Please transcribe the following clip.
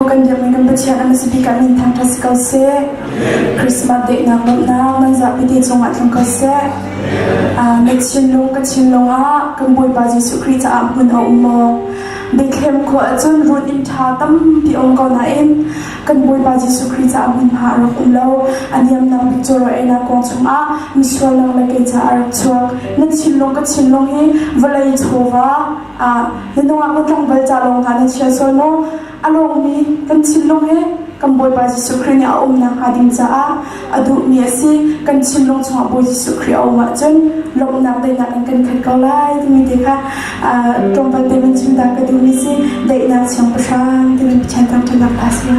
Kan biakmi kan Pathian a hmasa bik ah min thangṭhat si ko seh. Christmas daihnak lawmhnak nan zapi te cungah tlung ko seh. Na thinlung ka thinlung ah kan Bawipa Jesuh Khrih caah hmun a um maw? Bethlehem khua ahcun run inn ṭha tampi a um ko nain kan Bawipa Jesuh Khrih caah hmunhma a rak um lo. A niamnak bik cu rawl-einak kuang chungah misual nang le kei caah a rak chuak. Na thinlung ka thinlung hi vawlei chawva ah na nungak na tlangval ca lawng hna na chia sual maw? A lawngmi kan thinlung hi kan Bawipa Jesuh Khrih nih a umnak hnga ding caah a duhmi a si. Kan thinlung chungah Bawi Jesuh Khrih a um ahcun lawmhnak daihnak in kan khat ko lai timi te kha tlawmpal te min chim ta ka duhmi si. Daihnak siangpahrang timi Pathian thangṭhatnak hla si.